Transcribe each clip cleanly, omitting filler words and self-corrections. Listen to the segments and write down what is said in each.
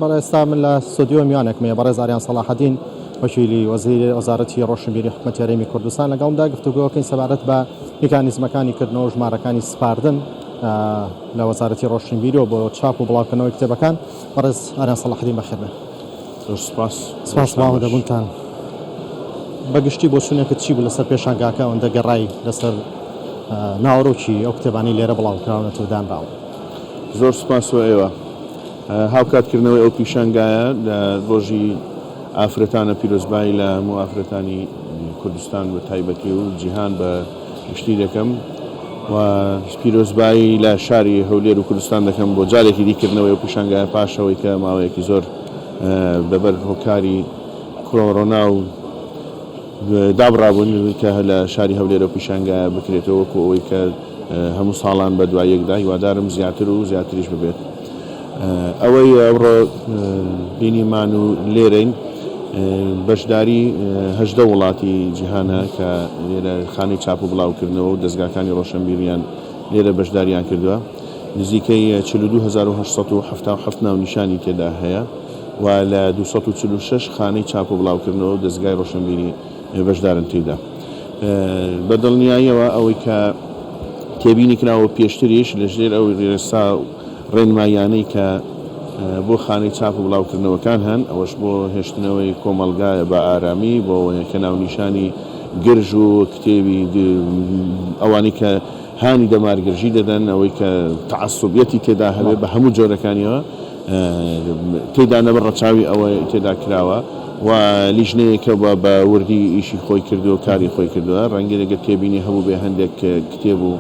بەڵێ ئێستا من لە ستۆدیۆ میوانێکم هەیە بەڕێز ئاریان سەڵاحەدین وەکیلی وەزیری وەزارەتی ڕۆشنبیری حکومەتی هەرێمی کوردستان لەگەڵمدا گفتوگۆکەین سەبارەت بە میکانیزمەکانی کردنەوە و ژمارەکانی سپاردن لە وەزارەتی ڕۆشنبیریەوە بۆ چاپ و بڵاوکردنەوەی کتێبەکان بەڕێز ئاریان سەڵاحەدین بەخێربێن. زۆر سپاس. سپاس بۆ ئامادەبوونتان. بە گشتی بۆچوونێکت چی بوو لەسەر پێشانگاکە ئەوەندە گەڕای لەسەر ناوەڕۆکی ئەو کتێبانەی لێرە بڵاوکراونەتەوە و دانراون؟ زۆر سوپاس بۆ ئێوە. هاوکات کردنەوەی ئەو پیشانگایە لە ڕۆژی ئافرەتانە پیرۆزبایی لە هەموو ئافرەتانی کوردستان بە تایبەتی و جیهان بە گشتی دەکەم و پیرۆزبایی لە شاری هەولێر و کوردستان دەکەم بۆ جارێکی دی کردنەوەی ئەو پیشانگایە پاش ئەوەی کە ماوەیەکی زۆر لەبەر هۆکاری کۆرۆنا و دابڕابوون کە لە شاری هەولێر ئەو پیشانگایە بکرێتەوە وەکو ئەوەی کە هەموو ساڵان بە دوای یەکدا هیوادارم زیاتر و زیاتریش ببێت. ئەوەی ئەمڕۆ بینیمان و لێرەین بەشداری 18 وڵاتی جیهانە کە لێرە خانەی چاپ و بڵاوکردنەوە و دەزگاکانی ڕۆشنبیریان لێرە بەشداریان کردووە. نزیکەی 42877 ناونیشانی تێدا هەیە و لە 246 خانەی چاپ و بڵاوکردنەوە و دەزگای ڕۆشنبیری بەشدارن تێیدا. بە دڵنیاییەوە ئەوەی کە تێبینی کراوە پێشتریش لە ژێر ئەو ڕێسا و ڕێنماییانەی کە بۆ خانەی چاپ و بڵاوکردنەوەکان هەن، ئەوەش بۆ هێشتنەوەی کۆمەڵگایە بە ئارامی، بۆ ئەوەیە کە ناونیشانی گرژ و کتێبی ئەوانەی کە هانی دەمارگرژی دەدەن، ئەوەی کە تەعەسوبیەتی تێدا هەبێ بە هەموو جۆرەکانیەوە تێدا نەبن ڕەچاوی ئەوەی تێدا کراوە و لیژنەیەکە بە بە وردی ئیشی خۆی کردووە و کاری خۆی کردووە ڕەنگە گەر تێبینی هەبووبێ هەندێک کتێب و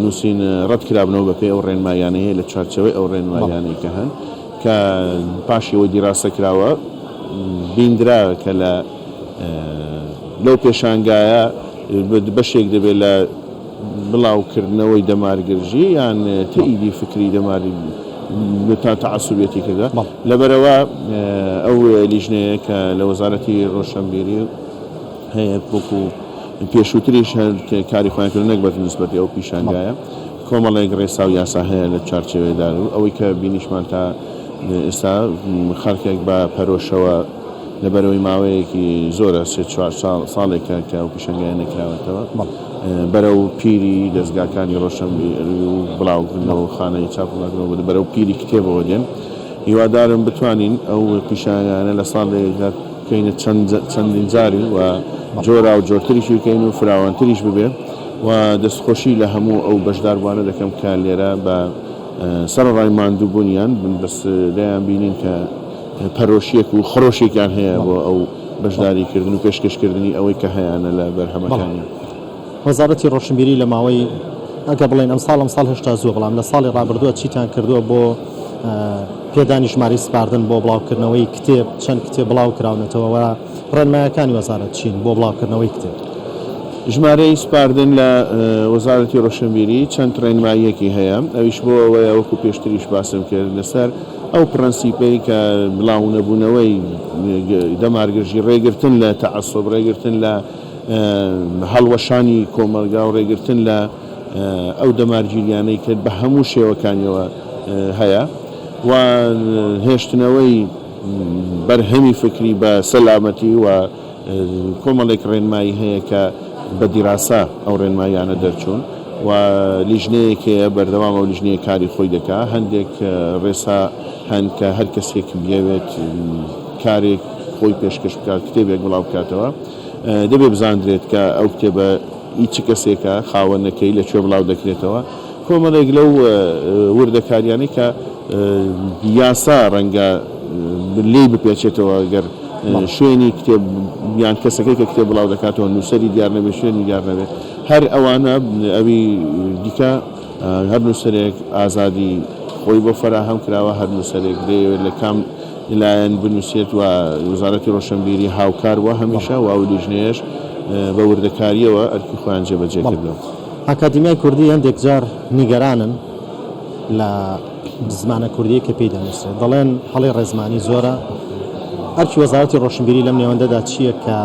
نووسین ڕەت کرابنەوە بەپێی ئەو ڕێنماییانەی هەیە لە چوارچێوەی ئەو ڕێنماییانەی کە هەن کە پاشی ئەوەی دیراسە کراوە بیندرا کە لە لەو پێشانگایە بەشێک دەبێت لە بڵاوکردنەوەی دەمارگرژی یان تەئیدی فکری دەمار تا تەعەسوبیەتی کردوە لەبەرئەوە ئەو لیژنەیە کە لە وەزارەتی ڕۆشنبیری هەیە وەکو پێشووتریش هەر کاری خۆیان کردو نەک بە نسبەتی ئەو پیشانگایە کۆمەڵێک ڕێسا و یاسا هەیە لە چوارچێوەیدا و ئەوەی کە بینیشمان تا ئێستا خەڵکێک بە پەرۆشەوە لەبەرئەوەی ماوەیەکی زۆرە سێ چوار ساڵ ساڵێکە کە ئەو پیشەنگایە نەکراوەتەوە بەرەو پیری دەزگاکانی ڕۆشنبیری و بڵاوکردنەوە و خانەی چاپ و بڵاوکردنەوە بەرەو پیری کتێبەوە دێن هیوادارم بتوانین ئەو پیشانگانە لە ساڵێکدا بکەینە چەند چەندین جاری و جۆرا و جۆرتریشی بکەین و فراوانتریش ببێ و دەستخۆشی لە هەموو ئەو بەشداربووانە دەکەم کە لێرە بە سەرەڕای ماندووبوونیان بەس دەیان بینین کە پەرۆشییەک و خرۆشێکیان هەیە بۆ ئەو بەشداریکردن و پێشکەشکردنی ئەوەی کە هەیانە لە بەرهەمەکانیان. وەزارەتی ڕۆشنبیری لە ماوەی ئەگەر بڵێین ئەمساڵ، ئەمساڵ هێشتا زووە، بەڵام لە ساڵی ڕابردووە چیتان کردووە بۆ پێدانی ژمارەی سپاردن بۆ بڵاوکردنەوەی کتێب، چەند کتێب بڵاوکراونەتەوە و ڕێنمایەکانی وەزارەت چین بۆ بڵاوکردنەوەی کتێب؟ ژمارەی سپاردن لە وەزارەتی ڕۆشنبیری چەند ڕێنماییەکی هەیە، ئەویش بۆ ئەوەیە وەکو پێشتریش باسم کرد لەسەر ئەو پڕەنسیپەی کە بڵاونەبوونەوەی دەمارگرژی، ڕێگرتن لە تەعەسوب، ڕێگرتن لە هەڵوەشانی کۆمەڵگا و ڕێگرتن لە ئەو دەمارگیریانەی کە بە هەموو شێوەکانیەوە هەیە و هێشتنەوەی بەرهەمی فکری بە سەلامەتی و کۆمەڵێک ڕێنمایی هەیە کە بە دیراسە ئەو ڕێنماییانە دەرچوون و لیژنەیەک هەیە بەردەوام ئەو لیژنەیە کاری خۆی دەکا هەندێک ڕێسا هەن کە هەر کەسێک بیەوێت کارێک خۆی پێشکەش بکات کتێبێک بڵاو بکاتەوە دەبێ بزاندرێت کە ئەو کتێبە ئی چ کەسێکە خاوەنەکەی لە کوێ بڵاو دەکرێتەوە کۆمەڵێک لەو وردەکاریانەی کە یاسا ڕەنگە لێی بپێچێتەوە گەر شوێنی کتێب یان کەسەکەی کە کتێب بڵاو دەکاتەوە نووسەری دیار نەبێت شوێنی دیار نەبێت هەر ئەوانە ئەوی دیکە هەر نووسەرێک ئازادی خۆی بۆ فەراهەم کراوە هەر نووسەرێک دەیەوێت لە کام لایەن بنووسێت و وەزارەتی ڕۆشنبیری هاوکار بووە هەمیشە و ئەو لیژنەیەش بە وردەکارییەوە ئەرکی خۆیان جێبەجێ کردووە. ئاکادیمیای کوردی هەندێک جار نیگەرانن لە زمانە کوردییەی کە پێی دەنووسرێت، دەڵێن هەڵەی ڕێزمانی زۆرە، ئەرکی وەزارەتی ڕۆشنبیری لەم نێوەندەدا چییە کە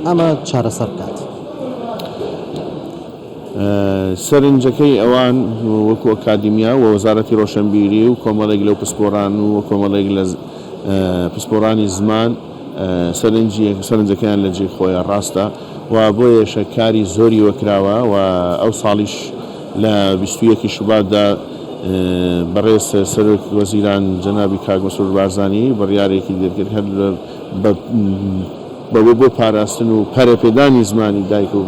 ئەمە چارەسەر بکات؟ سەرنجەکەی ئەوان وەکو ئەکادیمیا و وەزارەتی ڕۆشنبیری و کۆمەڵێک لەو پسپۆڕان و کۆمەڵێک لە پسپۆڕانی زمان سەرنجی سەرنجەکەیان لە جێی خۆیە ڕاستە و بۆیەشە کاری زۆری وەکراوە و ئەو ساڵیش لە 21 شوباتدا بەڕێز سەرۆک وەزیران جەنابی کاک مەسرور بارزانی بڕیارێکی دەرکرد هەر بە بەوە بۆ پاراستن و پەرەپێدانی زمانی دایک و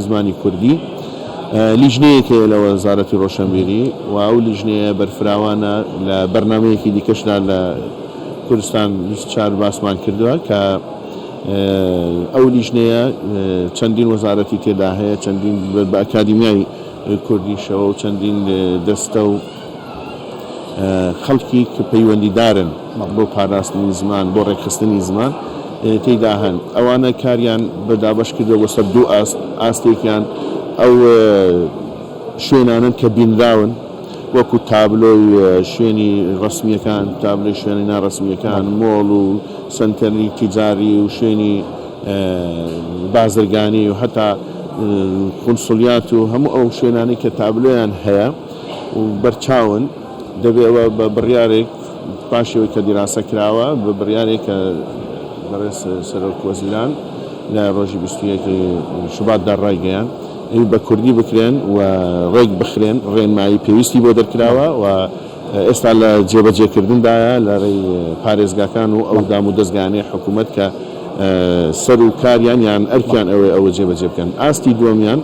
زمانی کوردی لیژنەیەک هەیە لە وەزارەتی ڕۆشنبیری و ئەو لیژنەیە بەرفراوانە لە بەرنامەیەکی دیکەشدا لە کوردستان 24 باسمان کردووە کە ئەو لیژنەیە چەندین وەزارەتی تێدا هەیە چەندین بە ئەکادیمیای کوردیشەوە و چەندین دەستە و خەڵکی کە پەیوەندیدارن بۆ پاراستنی زمان، بۆ ڕێکخستنی زمان تێیدا هەن. ئەوانە کاریان بە دابەش کردووە بۆ سەر دوو ئاست، ئاستێکیان ئەو شوێنانەن کە بینراون وەکو تابلۆی شوێنی ڕەسمییەکان، تابلۆی شوێنە ناڕەسمییەکان، مۆڵ و سەنتەری تیجاری و شوێنی بازرگانی و هەتا قونسڵیات و هەموو ئەو شوێنانەی کە تابلۆیان هەیە. و بەرچاون، دەبێ ئەوە بە بڕیارێک پاش ئەوەی کە دیراسە کراوە، بە بڕیارێک کە بەڕێز سەرۆک وەزیران لە ڕۆژی 21 شوباتدا ڕایگەیاند بە کوردی بکرێن و ڕێک بخرێن، ڕێنمایی پێویستی بۆ دەرکراوە و ئێستا لە جێبەجێکردندایە لە ڕێی پارێزگاکان و ئەو دام و دەزگایانەی حکوومەت کە سەر و کاریان یان ئەرکیان ئەوەیە ئەوە جێبەجێ بکەن. ئاستی دووەمیان،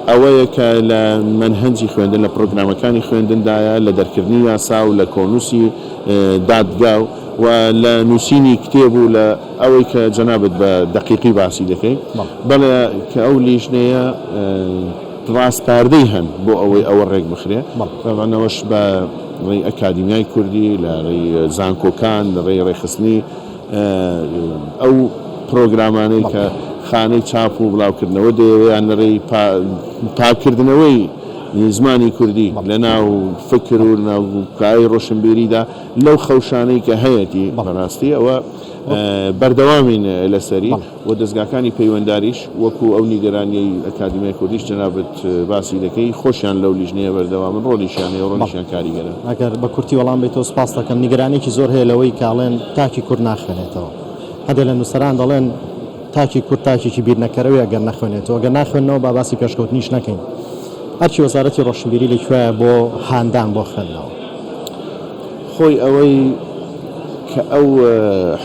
ئەوەیە کە لە مەنهەجی خوێندن، لە پڕۆگرامەکانی خوێندندایە، لە دەرکردنی یاسا و لە کۆنووسی دادگا و لە نووسینی کتێب و لە ئەوەی کە جەنابت بە دەقیقی باسی دەکەی. بەڵێ کە ئەو لیژنەیە ڕاسپاردەی هەن بۆ ئەوەی ئەوە ڕێک بخرێ. تەبعەن ئەوەش بە ڕێی ئەکادیمیای کوردی، لە ڕێی زانکۆکان، لە ڕێی ڕێکخستنی ئەو پرۆگرامانەی کە خانەی چاپ و بڵاوکردنەوە دەیەوێت یان لە ڕێی پاکردنەوەی زمانی کوردی لە ناو فکر و ناو کایەی ڕۆشنبیریدا لەو خەوشانەی کە هەیەتی بەڕاستی ئەوە بەردەوامین لەسەری و دەزگاکانی پەیوەنداریش وەکو ئەو نیگەرانیەی ئەکادیمیای کوردیش جەنابت باسی دەکەی خۆشیان لەو لیژنەیە بەردەوامن ڕۆڵیشیان هەیە و ڕۆڵیشیان کاریگەرە. ئەگەر بە کورتی وەڵام بەیتەوە سوپاست دەکەم. نیگەرانیەکی زۆر هەیە لەوەی کە ئەڵێن تاکی کورد ناخوێنێتەوە. هەندێک لە نووسەران دەڵێن تاکی کورد تاکێکی بیرنەکەرەوەیە گەر نەخوێنێتەوە. گەر ناخوێننەوە با باسی پێشکەوتنیش نەکەین. ئەرکی وەزارەتی ڕۆشنبیری لە کوێیە بۆ هاندان بۆ خوێندنەوە؟ خۆی ئەوەی کە ئەو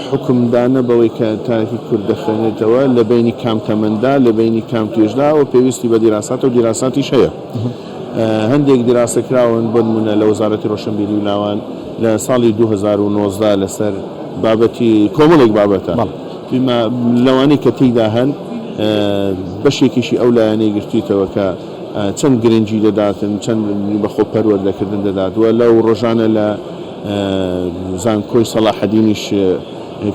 حوکمدانە بەوەی کە تاکی کورد دەخوێنێتەوە لە بەینی کام تەمەندا، لە بەینی کام توێژدا، ئەوە پێویستی بە دیراساتە و دیراساتیش هەیە. هەندێک دیراسە کراون، بۆ نموونە لە وەزارەتی ڕۆشنبیری و لاوان لە ساڵی 2019 لەسەر بابەتی کۆمەڵێک بابەتە بیما لەوانەی کە تێیدا هەن بەشێکیشی ئەو لایەنەی گرتوویتەوە کە چەند گرنگی دەداتن، چەند بە خۆ پەروەردەکردن دەدات و لەو ڕۆژانە لە زانکۆی سەڵاحەدینیش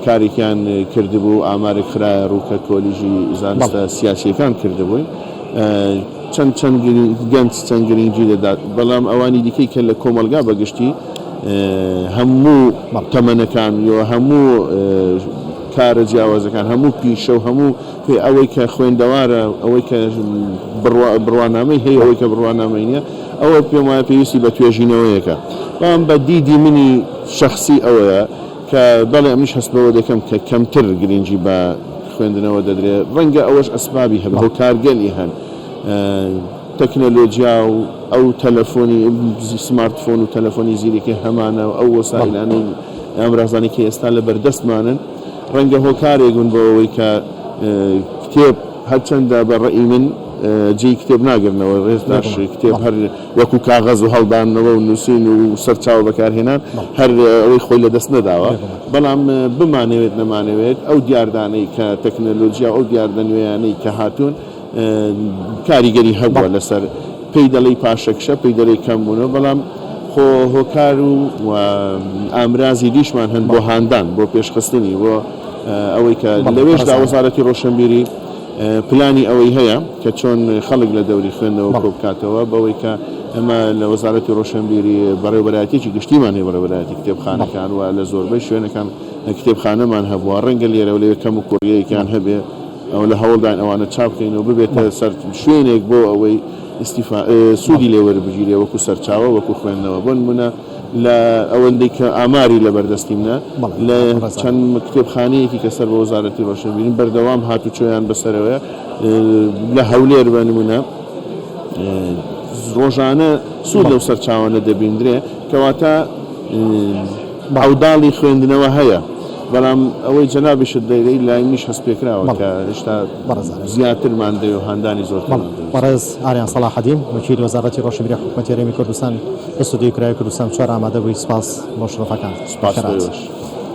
کارێکیان کردبوو، ئامارێک خرایە ڕوو کە کۆلیژی زانستە سیاسییەکان کردبووی چەند چەند گەنج چەند گرنگی دەدات، بەڵام ئەوانی دیکەی کە لە کۆمەڵگا بە گشتی هەموو تەمەنەکان و هەموو کارە جیاوازەکان، هەموو پیشە و هەموو پێ ئەوەی کە خوێندەوارە، ئەوەی کە بڕوانامەی هەیە، ئەوەی کە بڕوانامەی نییە، ئەوە پێم وایە پێویستی بە توێژینەوەیەکە. بەڵام بە دیدی منی شەخسی ئەوەیە کە بەڵێ ئەمنیش هەست بەوە دەکەم کە کەمتر گرنگی بە خوێندنەوە دەدرێ، ڕەنگە ئەوەش ئەسبابی هەبێ، هۆکارگەلی هەن، تەکنەلۆجیا و ئەو تەلەفۆنی سمارتفۆن و تەلەفۆنی زیرەکی هەمانە و ئەو وەسائیلانەی ئامرازانەی کە ئێستا لە بەردەستمانن، ڕەنگە هۆکارێک بن بۆ ئەوەی کە کتێب هەرچەندە بە ڕەئی من جێی کتێب ناگرنەوە، ئێستاش کتێب هەر وەکو کاغەز و هەڵدانەوە و نووسین و سەرچاوە بەکارهێنان هەر ئەوەی خۆی لەدەست نەداوە، بەڵام بمانەوێت نەمانەوێت ئەو دیاردانەی کە تەکنەلۆجیا و ئەو دیاردە نوێیانەی کە هاتوون کاریگەری هەبووە لەسەر پێی دەڵێی پاشەکشە پێی دەڵێی کەمبوونەوە بەڵام خۆ هۆکار و ئامرازی دیشمان هەن بۆ هاندان بۆ پێشخستنی بۆ ئەوەی کە لەوێشدا وەزارەتی ڕۆشنبیری پلانی ئەوەی هەیە کە چۆن خەڵک لە دەوری خوێندنەوە کۆبکاتەوە بەوەی کە ئێمە لە وەزارەتی ڕۆشنبیری بەڕێوەبەرایەتیەکی گشتیمان هەیە بەڕێوەبەرایەتی کتێبخانەکان و لە زۆربەی شوێنەکان کتێبخانەمان هەبووە ڕەنگە لێرە و لەوێ کەم و کوڕیەکیان هەبێ ئەوە لە هەوڵداین ئەوانە چاپ بکەین و ببێتە سەر شوێنێک بۆ ئەوەی ئیستیفا سوودی لێ وەربگیرێ وەکو سەرچاوە وەکو خوێندنەوە بۆ نمونە لە ئەوەندەی کە ئاماری لەبەردەستی منە لە چەند کتێبخانەیەکی کە سەر بە وەزارەتی ڕۆشنبیرین بەردەوام هاتوچۆیان بەسەرەوەیە لە هەولێر بە نمونە ڕۆژانە سوود لەو سەرچاوانە دەبیندرێ کەواتە عەوداڵی خوێندنەوە هەیە بەڵام ئەوەی جەنابیشت دەیڵێی لای منیش هەست پێکراوە کە هێشتا زیاترمان دەوێ و هاندانی زۆرترمان پێویستە. بەڕێز ئاریان سەڵاحەدین، وەکیلی وەزارەتی ڕۆشنبیری حکومەتی هەرێمی کوردستان لە ستۆدیۆی کرایەی کوردستان چوار ئامادە بووی، سپاس بۆ شرۆڤەکانت. سپاس بۆ ئێوەش.